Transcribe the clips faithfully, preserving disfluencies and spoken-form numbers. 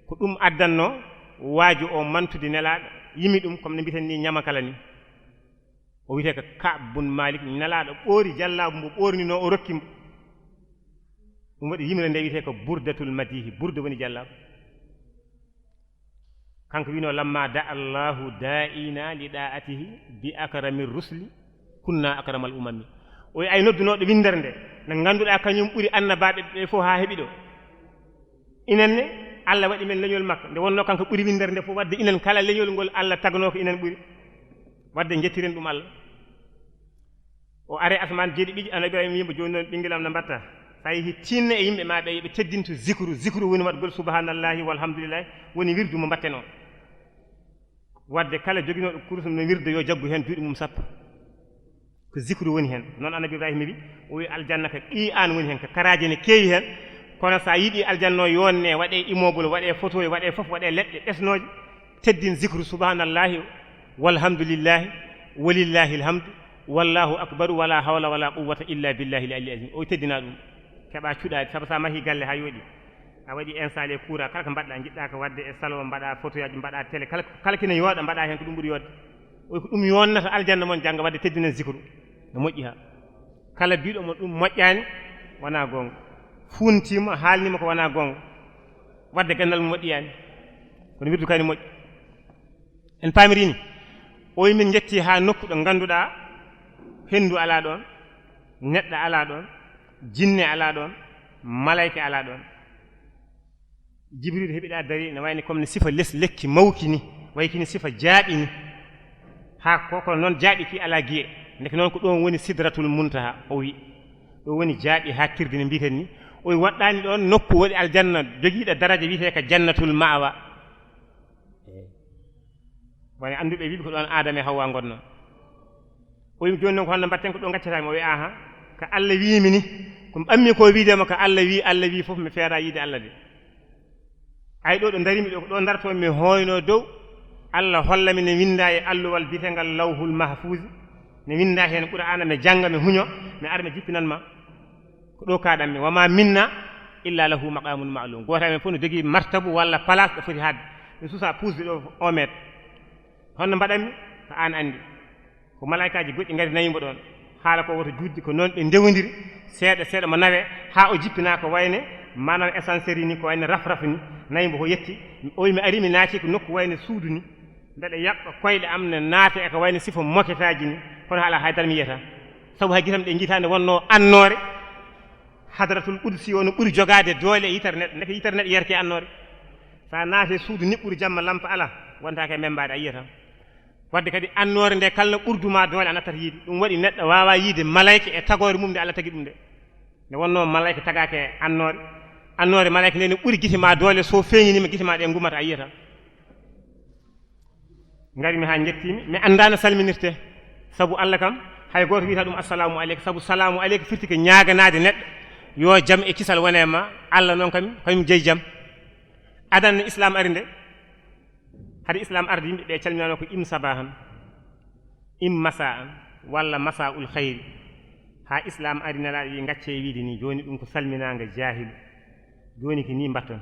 Ko ɗum addanno waaju o mantude Nelaaɗo, yimi ɗum, comme no mbiten ni ñama kala ni. O wiyetee ko Ka'b bun Malik, Nelaaɗo ɓoori jallaabu mbo ɓoornino, o rokki mbo. Ɗum waɗi yimre nde wiyetee ko Burdatul Madihi, burda woni jallaabu. Kanko wino: "Lamma da'a Allahu da'ina li da'atihi bi akrami rusli, kunna akramal umami." O wi'i, ay noddunoɗo windere nde, nde ngannduɗaa kañum ɓuri annabaaɓe ɓe fof haa heɓi ɗo. Inen ne, Allah waɗi men leñol makko, nde wonno kanko ɓuri windere nde fof, wadde inen kala leñol ngol Allah tagnoo ko inen ɓuri. Wadde njettiren ɗum Allah. O ari asamaan jeeɗiɗi, Annabi Ibrahima wi'i mo: "Jooni noon, ɓinngel am, no mbatta? So a yehi, tinno e yimɓe ma ɓe, yo ɓe teddinto zikru. Zikru woni waɗgol subhanallahi walhamdulillahi, woni wirdu mo mbatten o. Wadde kala joginooɗo kurus no wirda, yo jaggu heen juuɗe mum sappo. Ko zikru woni heen." Noon Annabi Ibrahima wi, o wi: "Aljanna ka ɓii aan woni heen, ka karaaji ne keewi heen. Kono so a yiɗi aljanna o yonne, waɗe immeuble, waɗe photo, waɗe fof, waɗe leɗɗe ɓesnooje. Teddin zikru subhanallahi walhamdulillahi walillahi alhamdu wallahu akbar wala hawla wala quwwata illa billahi al-ali azim." O teddina ɗum. Keɓa cuɗaade, sabu sa mahi galle ha yooɗi, a waɗi installé courant, kala ko mbaɗɗa, jiɗɗa ko waɗde e salon, mbaɗa photoyaaji, mbaɗa télé, kala, kala kina yooɗa, mbaɗa heen ko ɗum ɓuri yooɗde. O ko ɗum yonnata aljanna mon jannga, wadde teddinen zikru. No moƴƴi ha. Kala biɗo mo ɗum moƴƴani, wona gonga. Funtima, haalnima ko wona gonga. Wadde gandal mo moƴƴiyani. Kono wirdu kani moƴƴi. En paamiri ni? O wi min njetti ha nokku ɗo ngannduɗaa henndu alaa ɗoon, neɗɗo alaa ɗoon, jinne alaa ɗoon, malayka alaa ɗoon. Jibril heɓiɗaa dari, ne wayni comme ne sifa les lekki mawki ni, wayi kini sifa jaaɓi ni. Haa ko, kono noon jaaɓi ki alaa giye. Ndeke noon ko ɗoon woni Sidratul Muntaha, o wi. Ɗo woni jaaɓi haa tirde ne mbiyeten ni. O wi waɗɗaani ɗoon nokku woni aljanna jogiiɗo daraja wiyetee ko Jannatul Ma'wa. Woni annduɓe wiɓe ko ɗoon Aadama e Hawwa ngonnoo. O wiimi jooni noon ko honno mbaɗten, ko ɗo ngaccataa mi? O wi aha, ko Allah wiimi ni, ko ɓammi ko wiide ma ko Allah wi, Allah wi fof mi feera yiide Allah de. Ay ɗo ɗo darimi ɗo, ko ɗo darto mi hooyno dow, Allah holla mi ne winnda e alluwal biyetengal Lawhul Mahfuuz, ne winnda heen Qur'aana, mi jannga, mi huño, mi ara mi jippinan ma. Ko ɗo kaɗanmi, wa ma minna illa lahu maqamun ma'lum. Gooto amen fof no jogii martabu walla place ɗo foti haadde. Mi suusa puusde ɗo un mètre. Honno mbaɗanmi? Ko aan anndi. Ko malaykaaji goɗɗi ngari nawi mbo ɗoon. Haala ko woto juutde, ko noon ɓe ndewondiri. Seeɗa seeɗa mo nawe, haa o jippina ko wayne, maanaam ascenseur ni, ko wayne raf raf ni. Nawi mbo ko yetti. O wi mi ari mi naati ko nokku wayne suudu ni. Mbeɗa yaɓɓa koyɗe am ne naata e ko wayne sifa moketaaji ni. Kono alaa hay dara mi yiyata. Sabu hay gisam ɗe njiitaande wonnoo annoore. Hadratul Qudsi o no ɓuri jogaade doole e yitere neɗɗo. Ndeke yitere neɗɗo yerke annoore. So a naati e suudu niɓɓuru jamma lampa alaa, wontaake e membaade a yiyata. Wadde kadi annoore nde kala no ɓurdu ma doole a nattat yiide. Ɗum waɗi neɗɗo waawa yiide malayka e tagoore mum nde Allah tagi ɗum nde. Nde wonnoo malayka tagaake e annoore. Annoore malayka nde no ɓuri gite ma doole, so feeñinima gite ma ɗe ngumata a yiyata. Ngari mi haa njettiimi, mi anndaa no salminirtee. Sabu Allah kam, hay gooto wiyata ɗum assalamu aleyka. Sabu salamu aleyka firti ko ñaaganaade neɗɗo, yo jam e kisal wone e ma. Allah noon kam, kañum jeyi jam. Adan no Islam ari nde, hade Islam arde yimɓe ɓe calminaano ko im sabahan, im masaan, walla masaul khayri. Haa Islam ari, Nelaaɗo wi ngacce wiide ni, jooni ɗum ko salminaanga jaahilu. Jooni ko ni mbatton.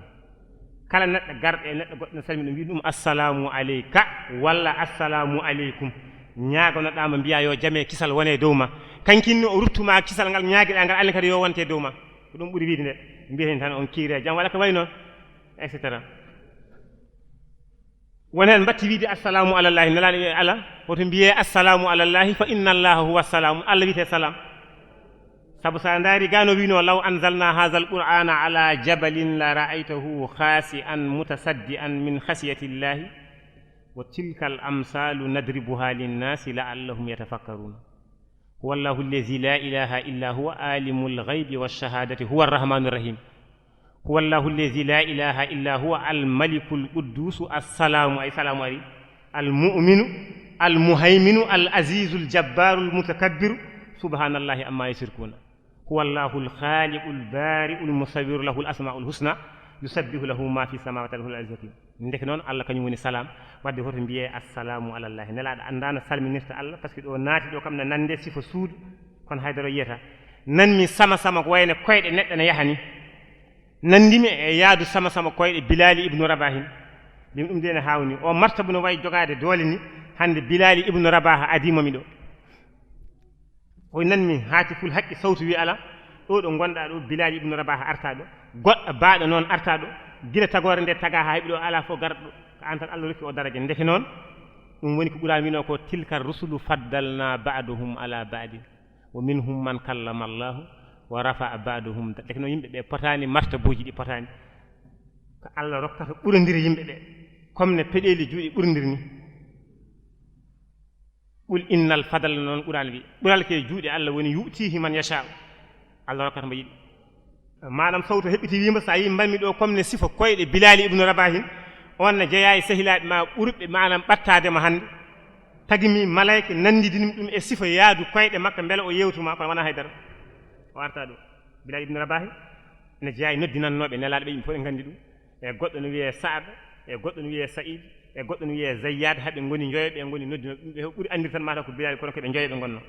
Kala neɗɗo garɗo e neɗɗo goɗɗo no salmina, wi ɗum assalamu aleyka walla assalamu aleykum. Ñaaganoɗaa mo, mbiya yo jam e kisal wone dow ma. Kankin no o ruttuma kisal ngal ñaagiɗaa ngal, Allah kadi yo wonte dow ma. Ko ɗum ɓuri wiide nde. Mbiyaten tan on kiire jam, walla ko wayi noon, et cetera. Won heen mbatti wiide assalamu alallahi, Nelaaɗo wi ala, woto mbiyee assalamu alallahi, fa inna allaha huwa salamu, Allah wiyetee salam. Sabu so a ndaari gano wino: "Law anzalna hadha al-Qur'ana ala jabalin la ra'aytahu khashi'an mutasaddian min khashyati llahi, wa tilka al-amsalu nadribuha linnasi la'allahum yatafakkarun." Huwa allahu allazi la ilaha illa huwa alimul ghaibi wash shahadati huwa arrahmanur rahim. Huwa allahu allazi la ilaha illa huwa al malikul quddusu assalamu, ay salamu ari, al mu'minu, al muhayminu, al azizul jabbarul mutakabbiru, subhanallahi amma yushrikuna. Huwa allahu al khaliqul bari'ul musawwiru, lahul asmaul husna, yusabbihu lahu ma fi samawati wal ardi. Ndeke noon, Allah kañum woni salam. Wadde hoto mbiyee assalamu alallahi. Nelaaɗo anndaano salminirta Allah, parce que ɗo naati ɗo kam no nande sifa suudu, kono haydara yiyata. Nan mi sama sama ko wayno koyɗe neɗɗo no yaha ni. nanndimi e yaadu sama sama koyɗe Bilaali ibnu Rabahin. Mbimi ɗum de ne haawni. O martabu no wayi jogaade doole ni, hannde Bilaali ibnu Rabaha adii mo mi ɗo. O nanmi haatiful haqqi sawtu wi ala, ɗo ɗo ngonɗa ɗo, Bilaali ibnu Rabaha arta ɗo, goɗɗo baaɗo noon arta ɗo, gila tagoore nde taga haa heɓi ɗo, ala fof garɗo ɗo, ko aan tan Allah rokki o daraja. Ndeke noon, ɗum woni ko Quraan wino ko, "Tilka rusulu faddalna ba'dahum ala ba'din, wa minhum man kallama Allahu, wa rafa'a ba'dahum da-," ndeke noon yimɓe ɓe potaani martabuuji ɗi potaani. Ko Allah rokkata ɓurondire yimɓe ɓe, comme ne peɗeeli juuɗe ɓurondiri ni. "Qul innal fadla," noon Quraan wi, "ɓural ke juuɗe Allah woni, yu'tihi man yasha." Allah rokkata mo yiɗi. Maanaam sawtu heɓɓiti wiima, so a yii mbanmi ɗo comme ne sifa koyɗe Bilaali ibnu Rabahin, on ne jeyaa e sehilaaɓe ma ɓurɓe, maanaam ɓattaade mo hannde. Tagi mi malayka nanndidini ɗum e sifa yaadu koyɗe makko, mbele o yewtu ma, kono wonaa haydara. O arta ɗo. Bilaali ibnu Rabahi ne jeyaa e noddinannooɓe Nelaaɗo ɓe, yimɓe fof ɓe nganndi ɗum. E goɗɗo no wiyee Saad, e goɗɗo no wiyee Saïd, e goɗɗo no wiyee Zayyad, haa ɓe ngoni njoyo, ɓe ngoni noddino, ɓe ɓuri anndirtan mata ko Bilaali, kono ko ɓe njoyo ɓe ngonno.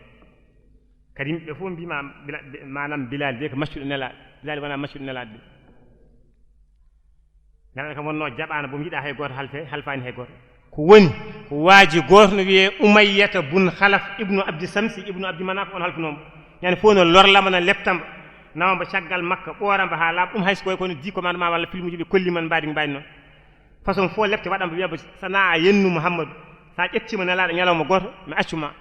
Kadi yimɓe ɓe fof mbima Bila-, maanaam Bilaali de ko maccuɗo Nelaaɗo. Bilaali wonaa maccuɗo Nelaaɗo de. Nelaaɗo kam wonno jaɓaano, bo yiɗa hay gooto halfe, halfaani hay gooto. Ko woni, ko waaji gooto no wiyee Umayyata bun Khalaf ibnu Abdi Samsi ibnu Abdi Manaf, on halfunoo mo. Ñande fof no lorla mo, no lepta mo, nawa mo caggal makka, ɓoora mo haa laaɓa. Ɗum hay so koye kono dix commandement walla filmuji ɓe kolli man mbaadi mbaadi noon. Façon fof lepte waɗa mo, wiya mo, "Sana a yennu Muhammadu, sa ƴettiima Nelaaɗo ñalawma gooto, mi accu ma."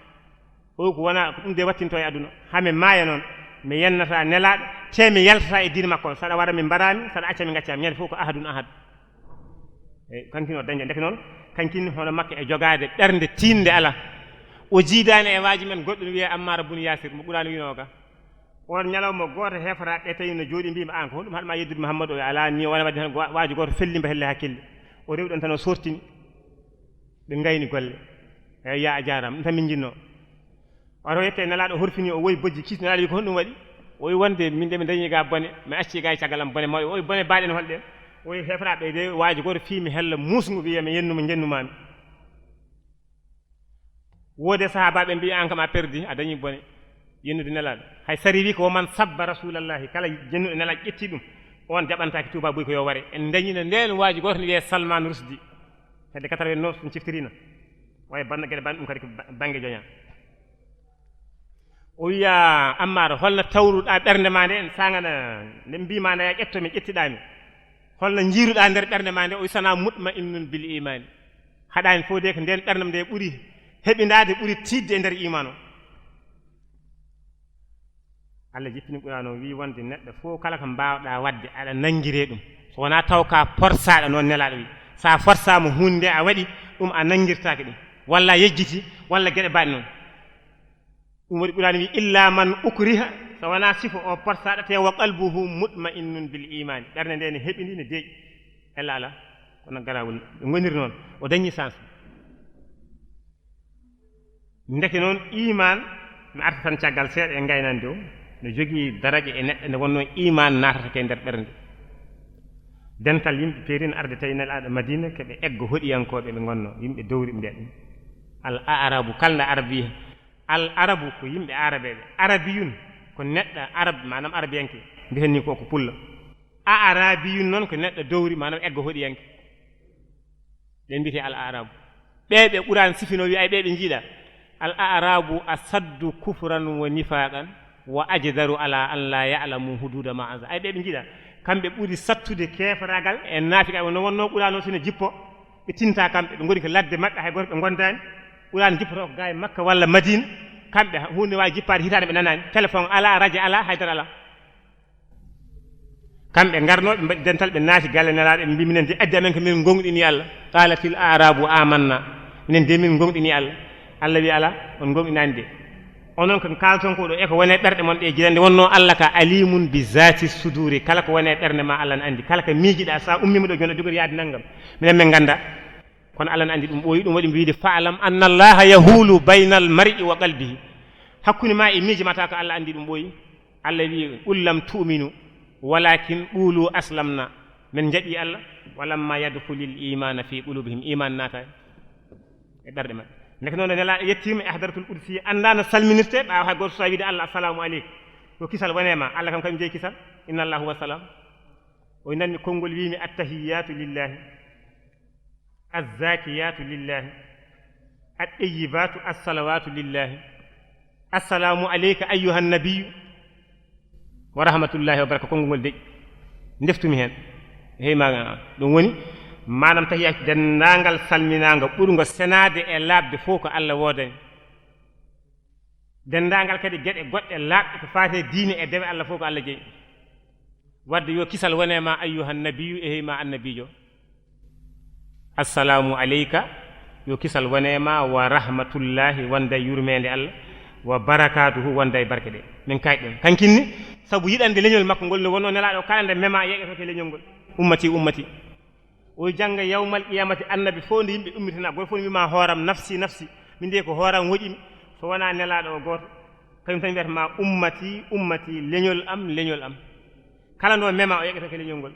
O ko wona ko ɗum de wattinto e aduna. Haa mi maaya noon, mi yennata Nelaaɗo, te mi yaltata e diine makko on. Saɗa wara mi mbaraami, saɗa acca mi ngaccaami. Ñande fof ko ahadun ahad. E kankin o dañde ndeke noon, kankin hono makko e jogaade ɓernde tiiɗnde ala. O jiidaani e waaji men goɗɗo no wiyee Ammaara bun Yaasir, mo Quraan winoo ga. On ñalawma gooto heeferaaɓe ɓe tawi no jooɗi, mbiimi, "Aan ko honɗum haɗma yeddude Muhammadu?" O wi, "Alaa, ni wona waɗde tan wa-, waaji gooto felli mba helle hakkille." O rewi ɗon tan o sortini. Ɓe ngayni golle. Eeyi, yaa a jaaraama. Ɗum tan min njinnoo. Wata o yette e Nelaaɗo horfini, o woyi bojji kiis. Nelaaɗo wi, "Ko honɗum waɗi?" O wi, "Wonde min de mi dañi ga bone, mi acci ga e caggal am bone mawɗe." O wi, "Bone baaɗe no holɗen?" O wi, "Heeferaaɓe de, waaji gooto fii mi hella muusngu, wiya mi yennuma, njennumaami." Woodi e sahaabaaɓe mbiyi, "Aan kam a perdi, a dañi bone." Yennude Nelaaɗo. Hay sari wi ko, "Wa man sabba Rasulallahi," kala jennuɗo Nelaaɗo ƴetti ɗum, on jaɓantaake tuuba buy ko yo ware. En dañino ndeen waaji gooto ne wiyee Salman Rusdi. Hedde quatre-vingt-neuf ɗum ciftirino. Waye banna geɗe ban ɗum kadi ko ba-, bannge joña. O wiya, "Ammaara, holno tawruɗa ɓernde ma nde, en sangana nde mbima nde ya ƴetto mi ƴettiɗa mi. Holno jiiruɗa nder ɓernde ma nde?" O wi, "Sana mutma'innun bil imani." Haɗani fof de ko nden ɓernde nde ɓuri heɓindaade, ɓuri tiiɗde e nder iman o. Allah jippini Qur'an o, wi wonde neɗɗo fof kala ko mbawɗa wadde aɗa nangire ɗum. So wona taw ka forsaɗo noon Nelaɗo wi. Sa forsama hunde nde a waɗi ɗum a nangirtake ɗum. Walla a yejjiti, walla geɗe mbaɗe noon. Ɗum waɗi Qur'an wi, "Illa man ukriha", so wona sifo o forsaɗo te wa qalbuhu mutma'innun bil imani. Ɓernde nde ne heɓini, ne deeƴi. Ella ala, kono garawol ɓe goniri noon. O dañi chance. Ndeke noon, iman, mi arta tan caggal seeɗa e ngaynande o, no jogii daraja e neɗɗo nde wonnoo iman naatata ke nder ɓernde. Dental yimɓe peerin arde tawi Nelaaɗo Madina, ke ɓe eggo hoɗiyankooɓe ɓe ngonnoo, yimɓe dowri ɓe mbiya ɗum al aarabu, kalnda arabiya. Al arabu ko yimɓe aarabeeɓe. Arabiyun ko neɗɗo arab, maanaam arabiyanke. Mbiyen ni ko ko pullo. A arabiyun noon ko neɗɗo dowri, maanaam eggo hoɗiyanke. Ɓe mbiyetee al arabu. Ɓe ɓe Qur'an sifino wi ay ɓe ɓe njiiɗa. Al arabu asaddu kufran wa nifaqan wa ajdaru ala an la ya'lamu hududa ma anza. Ay ɓe ɓe njiiɗa. Kamɓe ɓuri sattude keefaragal e naafiqa no wonnoo Qur'an o sino jippo. Ɓe tinta kamɓe, ɓe ngoni ko ladde maɓɓe, hay gooto ɓe ngondaani. Qur'an jippoto ko gaa e Makka walla Madina. Kamɓe hunde waawi jippaade hitaande ɓe nanaani. Téléphone ala, radio ala, haydara ala. Kamɓe ngarnoo, ɓe mbaɗi dental, ɓe naati galle Nelaaɗo, ɓe mbi, "Minen de addi amen ko min ngongɗini Allah." Qalatil arabu amanna. "Minen de min ngongɗini Allah." Allah wi, "Ala, on ngongɗinaani de. Onon ko kaalton ko ɗo, e ko wone ɓerɗe mon ɗe jinande wonnoo Allah ka alimun bi zati suduri." Kala ko wone ɓernde ma Allah ne anndi. Kala ko miijiɗa, sa ummima ɗo jooni a jogori yaade nanngam. Minen min ngannda. Kono Allah ne anndi ɗum ɓooyi, ɗum waɗi mbo wiide, "Fa'lam anna Allaha yahulu baynal mar'i wa qalbihi." Hakkunde ma e miijo ma taw ko Allah anndi ɗum ɓooyi. Allah wi, "Qul lam tu'minu, walakin qulu aslamna." Min jaɓi Allah. "Walamma yadkhulil imana fi qulubihim." Iman naata e ɓerɗe maɓɓe. Ndeke noon Nelaaɗo yettiima e hadratul qudsi, annda no salminirte, ɓaawa hay gooto so wiide Allah, "Assalamu aleykum." Ko kisal wone ma, Allah kam kañum jeyi kisal. Inna Allah huwa salam. O nanmi konngol wiimi: "Attahiyatu lillahi, azzakiyatu lillahi, attayyibatu assalawatu lillahi, assalamu alayka ayyuhan nabiyyu wa rahmatullahi wa barakatuh." Konngol ngol deƴƴi, ndeftumi heen. Hey, ma ɗum woni maanaam tahiyaat, denndaangal salminaango ɓurngo senaade e laaɓde fof ko Allah woodani. Denndaangal kadi geɗe goɗɗe laaɓɗe ko faati e diine e dewe Allah fof ko Allah jeyi. Wadde yo kisal wone ma ayyuhan nabiyyu, e hey ma annabiijo. Assalamu alayka, yo kisal wone ma, wa rahmatullahi, wonda e yurmeende Allah, wa barakatuhu, wonda e barke ɗe. Min kayɗen. Kankinni, sabu yiɗande leñol makko ngol, nde wonno nelaaɗo kala nde mema yeƴoto ke leñol ngol. Ummati, ummati. O jannga yawmal qiyamati annabi fof nde yimɓe ummitana, goto fof ne wima hooram, nafsi, nafsi. Min de ko hooram woƴimi, so wona nelaaɗo o gooto. Kañum tan wiyata ma ummati, ummati, leñol am, leñol am. Kala ndo mema o yeƴoto ke leñol ngol.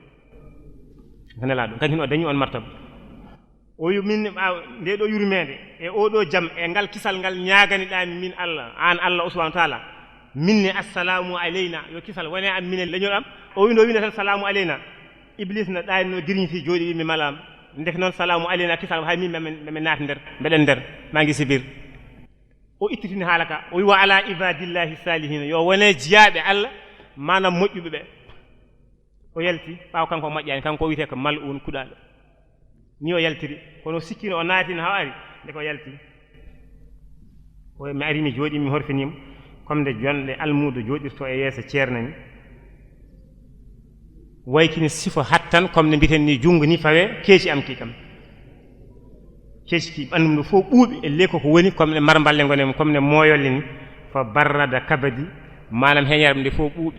Ko nelaaɗo, kañum o dañi on martaba. O wi min, ɓaawo nde ɗo yurmeende, e o ɗo jam, e ngal kisal ngal ñaaganiɗaami min Allah, aan Allah o subhanahu wa taala, min ne, assalamu alayna, yo kisal wone am minen leñol am. O wi nde o wina tan salamu alayna, Iblis na ɗaani no girñiti jooɗi, wi mi malaama. Ndeke noon salamu alayna kisal, hay min mami, mami naat nder, mbeɗen nder, maa ngi sibir. O ittitini haala ka, o wi wa ala ibadillahi salihina, yo wone jiyaaɓe Allah, maanaam moƴƴuɓe ɓe. O yalti, ɓaawo kanko o moƴƴaani, kanko o wiyetee ko mal'un, kuɗaaɗo. Ni o yaltiri, kono o sikkino o naatino haa o ari, nde ko yalti. O wi mi ari mi jooɗi, mi horfiniima, comme nde jonɗe almuudo jooɗirto e yeeso ceerno ni. Waykini sifo hattan, comme nde mbiten ni junngo ni fawe keeci am ki kam. Keeci ki ɓanndu ndu fof ɓuuɓi e leko ko woni, comme ne marmballe ngone, comme ne moyolle ni. Fa barrada kabadi, maanaam heñere am nde fof ɓuuɓi.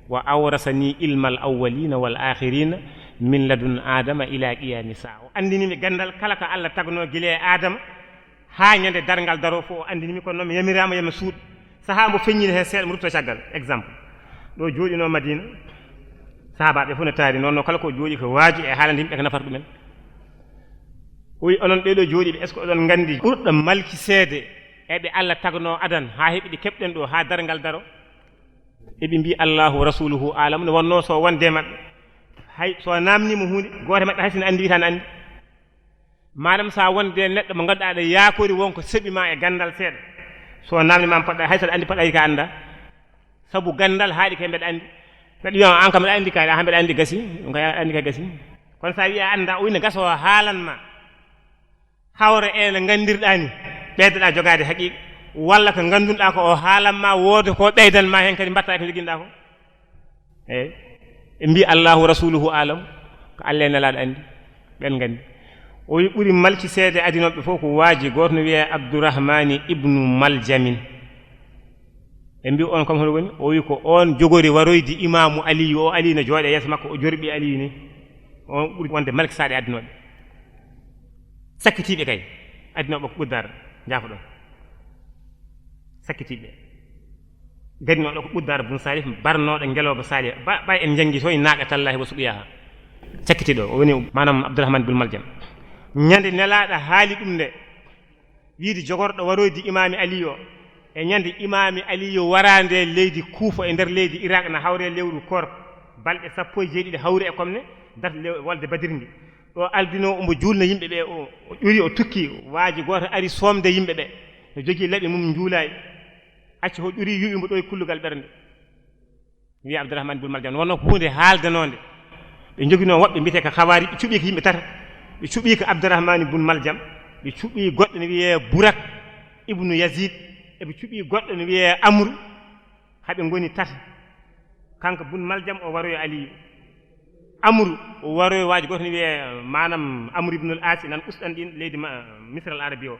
Wa awrasani ilmal awwalina wal akhirina min ladun Adama ila qiyami saa. O anndini mi ganndal kala ko Allah tagnoo gila e Adama haa ñande darngal daro fof, o anndini mi, kono noon mi yamiraama yo mi suuɗ. Sahaa mbo feññini heen seeɗa, mi rutta caggal. Exemple, ɗo jooɗinoo Madina, sahaabaaɓe fof ne taari noon, no kala ko jooɗi ko waaju e haalande yimɓe ko nafata ɗumen. O wi onon ɓee ɗo jooɗiiɓe, est-ce que oɗon nganndi ɓurɗo malki seede e ɓe Allah tagnoo adan haa heɓi ɗi keɓɗen ɗo haa darngal daro? Eɓe mbi Allahu wa rasuluhu alam, ne wonno so wonde maɓɓe, hay so namnima hunde, gooto maɓɓe hay sene anndi wita ne anndi. Maɗam sa wonde neɗɗo mo ganduɗa aɗa yakori wonko seeɓi ma e gandal seeɗa, so namnima poɗɗa hay saɗa anndi poɗɗa ka annda. Sabu gandal haaɗi kay mbeɗa anndi. Neɗɗo wiya an kam mbeɗa anndi kay, ha mbeɗa anndi gasi, ɗum kay anndi kay gasi. Kono sa wiya annda, o ina gasa o haalan ma hawre e no nganndirɗaa ni, ɓeydoɗaa jogaade haqiiqa, walla ko ngannduɗaa ko o haalan ma wooda ko ɓeydan ma heen kadi mbaɗtaa e ko njoginɗaa ko. Eey, ɓe mbii Allahu rasuluhu alam, ko Allah e Nelaaɗo anndi, ɓen nganndi. O wi ɓuri malki seede adinooɓe fof ko waaji gooto no wiyee Abdurahmani ibnu Maljamin. Ɓe mbii on kam hono woni? O wi ko on jogori waroyde imaamu Aliyu, o Aliyu no jooɗe yeeso makko, o jorɓi Aliyu ni. On ɓuri wonde malki saaɗe addunoɓe. Sakkitiiɓe kay, addunoɓe ko ɓuddar, jaafoɗon. Sakkitiiɓe. Gadinooɗo ko ɓuddar bun Salih, barnooɗo ngelooba Salih. Ba, ɓay en njanngi toon, naaqa tallahi wa suɓiyaha. Sakkitiiɗo, o woni maanaam Abdurrahman bun Maljam. Ñande nelaaɗo haali ɗum nde, wiide jogorɗo waroyde imaami Aliyu o, e ñande imaami Aliyu waraande leydi Kuufa e nder leydi Irak na hawre lewru koor, balɗe sappo e jeeɗiɗi hawri e komne, date lew-, wolde Badir ndi. Ɗo aldino omo juulna yimɓe ɓe, o, o ƴuri, o tukki, waaji gooto ari soomde yimɓe ɓe, no jogii laɓi mum njuulaay, acci o ƴuri, yuwi mbo ɗo e kullugal ɓernde. Wiya Abdurrahman bun Maljam, wonno ko huunde haaldanonde. Ɓe njoginoo woɓɓe mbiyetee ko Hawaari, ɓe cuɓii ko yimɓe tata. Ɓe cuɓii ko Abdurrahman bun Maljam, ɓe cuɓii goɗɗo no wiyee Burak ibnu Yazid, eɓe cuɓii goɗɗo no wiyee Amru. Haɓe ngoni tata. Kanko bun Maljam o waroyo Aliyu. Amru o waroyo waaji gooto no wiyee, maanaam Amru ibnul Aasi nan ustan ɗin leydi ma-, Misra al Arabi o.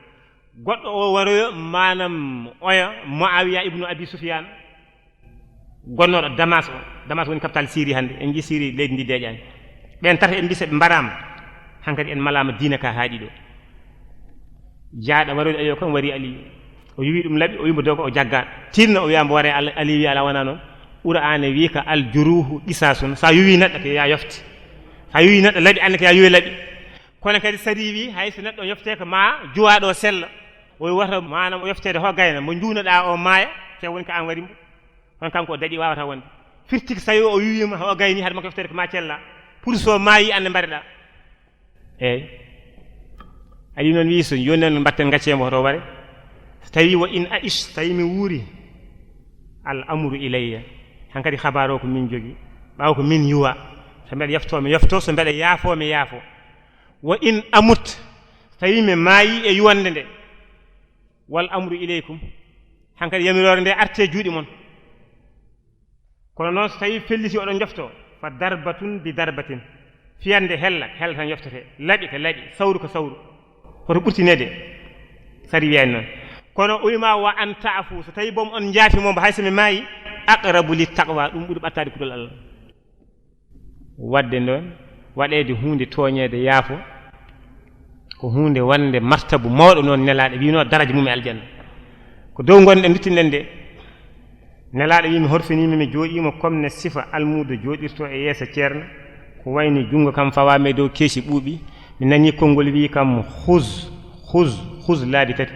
Goɗɗo o waroyo maanaam oya Muawiya ibnu Abi Sufyan. Gonnooɗo Damas o, Damas woni capital Syrie hannde, en njii Syrie leydi ndi deeƴaani. Ɓeen tata en mbisa ɓe mbaraama, hankadi en malaama diina ka haaɗi ɗo. Jaaɗo waroyɗo Aliyu kam wari Aliyu. O yuwi ɗum laɓi, o wimo dogo, o jagga. Tinno o wiya mbo ware Al-, Aliyu wiya ala wona noon. Qur'aana wi ka al juruhu qisasun. Sa yuwi neɗɗo ko ya yofte. Sa yuwi neɗɗo laɓi, annde ko ya yuwi laɓi. Kono kadi sari wi hay so neɗɗo yofte ko ma juwaɗo sella. O wata maanaam o yoftede ho gayna, mo njuunoɗa o maaya, te woni ko an wari mbo. Kono kanko o daɗi wawata wonde. Firti ko sawi o wiwima o gayni hade makko yoftere ko ma cella. Pour so maayi, an ne mbaɗeɗaa. Eeyi. Aɗa yiɗi noon wiyi so jooni noon mbaɗten gaccee mbo hoto ware. So tawi wa in aish, so tawi mi wuuri, al amru ilayya. Hankadi habaar o ko min jogi. Ɓaawo ko min yuwa. So mbeɗa yefto mi yefto, so mbeɗa yaafo mi yaafo. Wa in amut, so tawi mi maayi e yuwande nde, wal amru ilaykum. Hankadi yamiroore nde arte juuɗe mon. Kono noon so tawi felliti oɗon jofto, fa darbatun bi darbatin. Fiyande hella, hella tan yoftete. Laɓi ko laɓi, sawru ko sawru. Hoto ɓurtinede. Sari wiyani noon. Kono o wima wa an taafu, so tawi boom on jaafi mo, hay so mi maayi, aqrabu li taqwa, ɗum ɓuri ɓattaade kudol Allah. Wadde noon, waɗeede huunde tooñeede yaafo, ko huunde wonde martabu mawɗo noon nelaaɗo wino daraja mum e aljanna. Ko dow ngonɗen nduttinɗen de. Nelaaɗo wi mi horfiniima, mi jooɗiima comme ne sifa almuudo jooɗirto e yeeso ceerno. Ko wayni junngo kam fawaama e dow keeci ɓuuɓi. Mi nani konngol wi kam, "Khuz, khuz, khuz" laabi tati.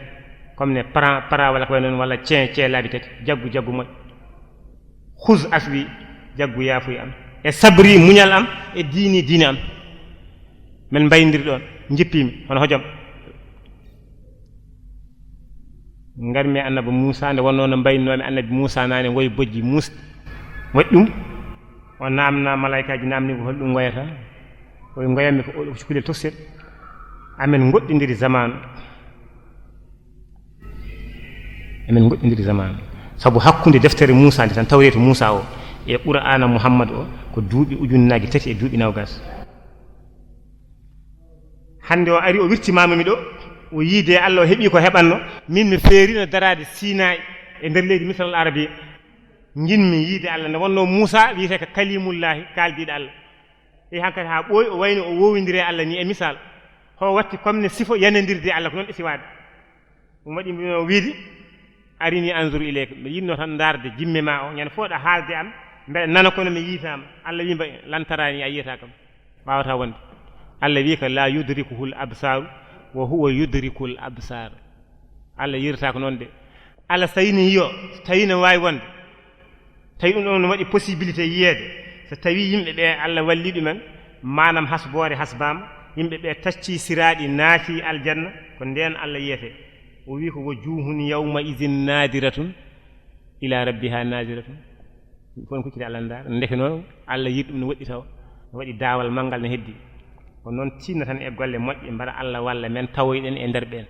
Comme ne para, para walla ko wayi noon, walla cee, cee laabi tati. Jaggu, jaggu moƴƴo. Khuz aswi, jaggu yaafuy am. E sabri, muñal am. E diini, diine am. Men mbayndiri ɗoon, njippiimi hono hojom. Ngarmi e Annabi Muusa, nde wonnoo no mbaynoomi Annabi Muusa naane, ngoy bojji muusɗi. Waɗi ɗum, o naamna malaykaaji, naamni ko holɗum ngoyata. O wi ngoyatmi ko oɗo, ko cukalel tokosel. Amen ngoɗɗindiri zamaanu. Amen ngoɗɗindiri zamaanu. Sabu hakkunde deftere Muusa nde tan, Tawreetu Muusa o, e Qur'aana Muhammad o, ko duuɓi ujunnaaji tati e duuɓi nawgas. Hannde o ari, o wirtimaama mi ɗo, o yiide Allah, o heɓi ko heɓanno. Min mi feerino daraade Sinai e nder leydi Misra al Arabiya. Nginmi yiide Allah, nde wonno Muusa wiyete ko Kalimullahi, kaaldiiɗo Allah. E hankadi haa ɓooyi, o wayno o wowindiri e Allah ni e misal. Ho watti comme ne sifo yanandirde e Allah, ko noon ɗe siwaade. Ɗum waɗi mbino wiide, "Arini anzur ilayka." Mbiɗa yiɗno tan ndaarde jimme ma o, ñande fof ɗa haalde am, mbeɗa nana kono mi yiitaama. Allah wi mba, "Lan tarani, a yiyataa kam." Waawata wonde. Allah wi ka, "La yudrikuhul absaru, wa huwa yudrikul absar." Allah yiirata ko noon de. Allah so tawi ne yiyo, so tawi ne waawi wonde. Tawi ɗum ɗon no waɗi possibilité yiyeede. So tawi yimɓe ɓe Allah walli ɗumen, maanaam hasboore hasbaama, yimɓe ɓe tacci siraaɗi, naati aljanna, ko ndeen Allah yiyete. O wi ko, "Wujuhun yawma izin nadiratun ila rabbiha naziratun." Yimɓe fof no kuccita Allah ndaara. Ndeke noon, Allah yiɗi ɗum no woɗɗi tawa. No waɗi daawal manngal no heddi. Ko noon tinna tan e golle moƴƴe, mbaɗa Allah walla men tawoyɗen e nder ɓeen.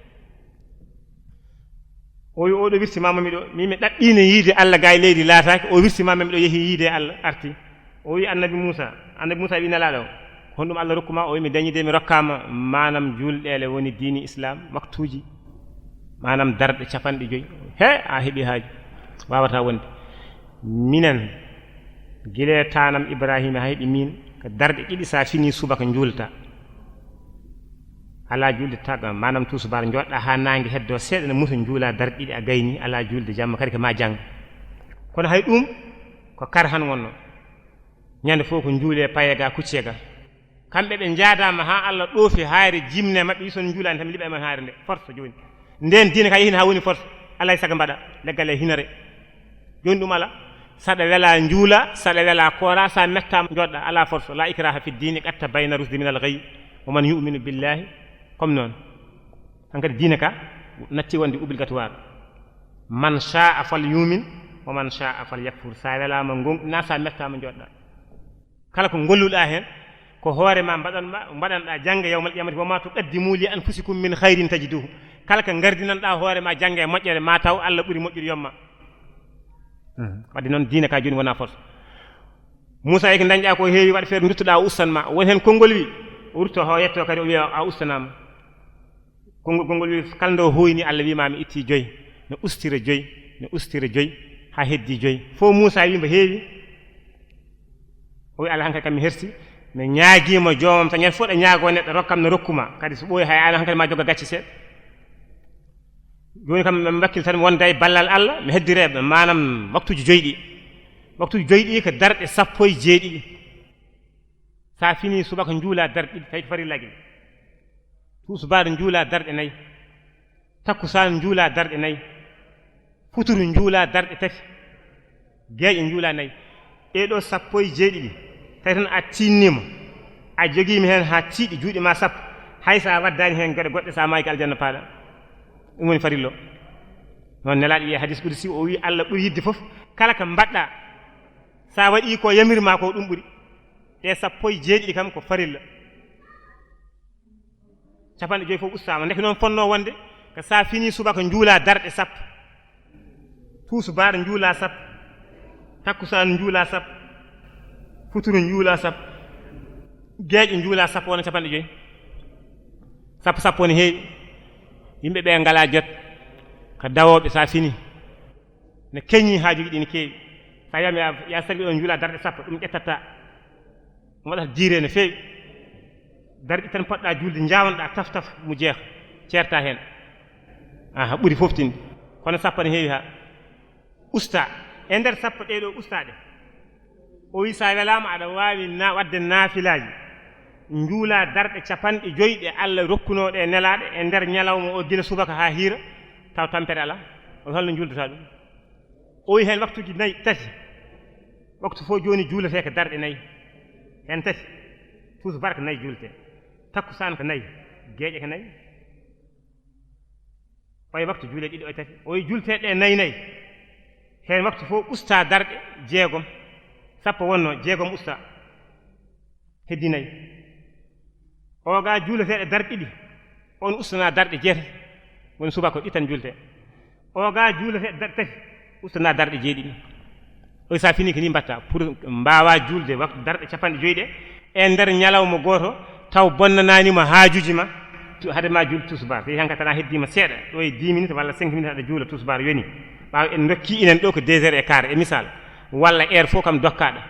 O wi, "Oɗo wirtimaama mi ɗo, mi mi ɗaɓɓiino yiide Allah ga e leydi laataaki, o wirtimaama mi ɗo yehi yiide Allah, arti." O wi Annabi Muusa, Annabi Muusa wi Nelaaɗo o, "Ko honɗum Allah rokkuma?" O wi, "Mi dañi de, mi rokkaama maanaam juulɗeele woni diini Islam, waktuuji, maanaam darɗe capanɗe joyi." He, a heɓi haaju, waawata wonde. Minen, gila taanam Ibrahima haa heɓi min, ko darɗe ɗiɗi, so a finii subaka njuulta. Alaa juulde taga, maanaam tusubaar, njooɗɗaa haa naange heddoo seeɗa, ne muta njuula darɗe ɗiɗi a gayni, alaa juulde jamma kadi ko ma jannga. Kono hay ɗum ko kar han wonno. Ñande fof ko njuulee payee ga, kuccee ga. Kamɓe ɓe njaadaama haa Allah ɗoofi haayre jimne maɓɓe, wi so on njuulaani tan mi liɓa e mon haayre nde. Force jooni. Ndeen diine ka yehii haa woni force. Alaa e sago mbaɗa leggal e hinere. Jooni ɗum alaa. Saɗa wela njuula, saɗa wela koora, sa mettaama njooɗɗa. Alaa force. La ikraha fi diini, qad tabayyana rusdi minal ghayy. Wa man yu'minu billahi. Comme noon. Hankadi diine ka natti wonde obligatoire. Man sha'a fal yu'min, wa man sha'a fal yakfur. Sa welaama ngon, na sa mettaama njooɗɗa. Kala ko ngolluɗaa heen, ko hoore ma mbaɗan-, ma-, mbaɗanɗaa jannga yawmal qiyamati, "Wa ma tuqaddimu li anfusikum min khayrin tajiduhu." Kala ko ngardinanɗaa hoore ma jannga e moƴƴere, ma taw Allah ɓuri moƴƴude yomma. Mhm. Wadde noon, diine ka jooni wona force. Muusa, e ko dañɗaa ko heewi, waɗ feere nduttoɗaa o ustan ma. Won heen konngol wi, o rutto o yetto kadi o wiya a ustanaama. Konngol, konngol wi, kala ndo hoyni, Allah wi ma mi itti joyi, no ustira joyi, no ustira joyi, haa heddi joyi. Fof Muusa wi mbo heewi. O wi, "Allah, hankadi kam mi hersi, mi ñaagiima joomam tan, ñande fof ɗo ñaagoo neɗɗo, rokkam no rokkuma. Kadi so ɓooyi hay an hankadi ma jogga gacce seeɗa. Jooni kam mi wakkil tan mi wonda e ballal Allah, mi heddire maanaam waktuuji joyi ɗi." Waktuuji joyi ɗi ko darɗe sappo e jeeɗiɗi. Sa fini subaka njuula darɗe ɗiɗi, tawi ko farillaaji ɗi. Tusubaar njuula darɗe nayi. Takkusaan njuula darɗe nayi. Futuru njuula darɗe tati. Geeƴe njuula nayi. Ɗee ɗo sappo e jeeɗiɗi. Tawi tan a tinnima. A jogiima heen haa tiiɗi juuɗe ma sappo, hay so a waddaani heen geɗe goɗɗe, so a maayi ko aljanna paaɗa. Ɗum woni farillo. Noon Nelaaɗo wiyi hadis qudsi, o wiyi Allah ɓuri yiɗde fof kala ko mbaɗɗa, so a waɗii ko yamir ma ko, ɗum ɓuri. Ɗe sappo e jeeɗiɗi kam ko farilla. Capanɗe joyi fof ustaama. Ndeke noon fotnoo wonde ko so a finii subaka njuula darɗe sappo, tuusubaar njuula sappo, takkusaan njuula sappo, futuru njuula sappo, geeƴe njuula sappo, wona capanɗe joyi. Sappo sappo ne heewi. Yimɓe ɓe ngalaa jot, ko dawooɓe so a finii. Ne keñii haajuuji ɗi ne keewi. So a wiyaama ya, ya sarɓi ɗo njuula darɗe sappo, ɗum ƴettata. Ɗum waɗata diire no feewi. Darɗe tan poɗɗa juulde, njaawanɗa taf taf, mu jeex, ceerta heen. Aha, ɓuri fof tinde. Kono sappo ne heewi haa usta. E nder sappo ɗee ɗo ustaɗe, o wi so a welaama aɗa waawi na-, waɗde naafilaaji. Njuula darɗe capanɗe joyi ɗe Allah rokkunoo ɗe Nelaaɗo e nder ñalawma o gila subaka haa hiira, taw tampere alaa. O holno njuldata ɗum? O wi heen waktuuji nayi, tati. Waktu fof jooni juuletee ko darɗe nayi. Heen tati. Tuusubaar ko nayi juuletee. Takkusaan ko nayi. Geeƴe ko nayi. Oye waktu juule ɗiɗi, oye tati. Oye juulteeɗe ɗe nayi nayi. Heen waktu fof usta darɗe jeegom. Sappo wonnoo, jeegom usta. Heddi nayi. Oga juuleteeɗe darɗe ɗiɗi, on ustana darɗe jeetati. Woni subaka ko ɗi tan juultee. Oga juuleteeɗe darɗe tati, ustana darɗe jeeɗiɗi. Oy, so a finii ko nii mbaɗta, pour mbaawa juulde waktu darɗe capanɗe joyi ɗe e nder ñalawma gooto, taw bonnanaani ma haajuuji ma, tu-, hade ma juul tusubaar. Tawi tan ka tan a heddiima seeɗa, ɗo e dix minutes walla cinq minutes aɗa juula tusubaar yoni. Ɓaawo en ndokki inen ɗo ko deux heures et quart e misal, walla heure fof kam dokkaaɗo.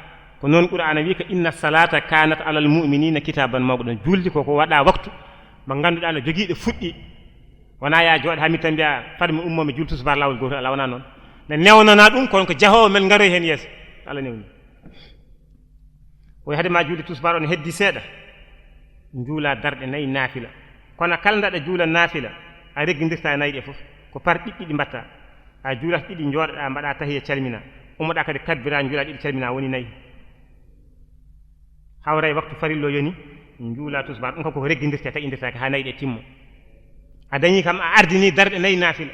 Ko noon Qur'aana wi ko, "Inna salata kanat alal mu'minina kitaban mawquta." Juulde ko ko waɗa waktu mo ngannduɗaa no jogii ɗo fuɗɗi. Wona ya jooɗo haa mi tan mbiya fade mi ummo mi juul tusubaar laawol gootol, alaa, wona noon. Ne newnana ɗum, kono ko jahoowo men ngaroy heen yeeso. Allah newni. O wi hade ma juulde tusubaar on heddi seeɗa, njuula darɗe nayi naafila. Kono kala nde aɗa juula naafila, a reggindirta e nayi ɗe fof. Ko par ɗiɗi ɗiɗi mbaɗta. A juulat ɗiɗi, njooɗoɗaa, mbaɗa tahiya, calmina. Ummoɗaa kadi, kabbira, njuula ɗiɗi, calmina, woni nayi. Hawray waktu farillo yoni, njuula tusubaar. Ɗum kam koko reggindirte, taƴindirtaake haa nayi ɗe timmo. A dañi kam, a ardini darɗe nayi naafila.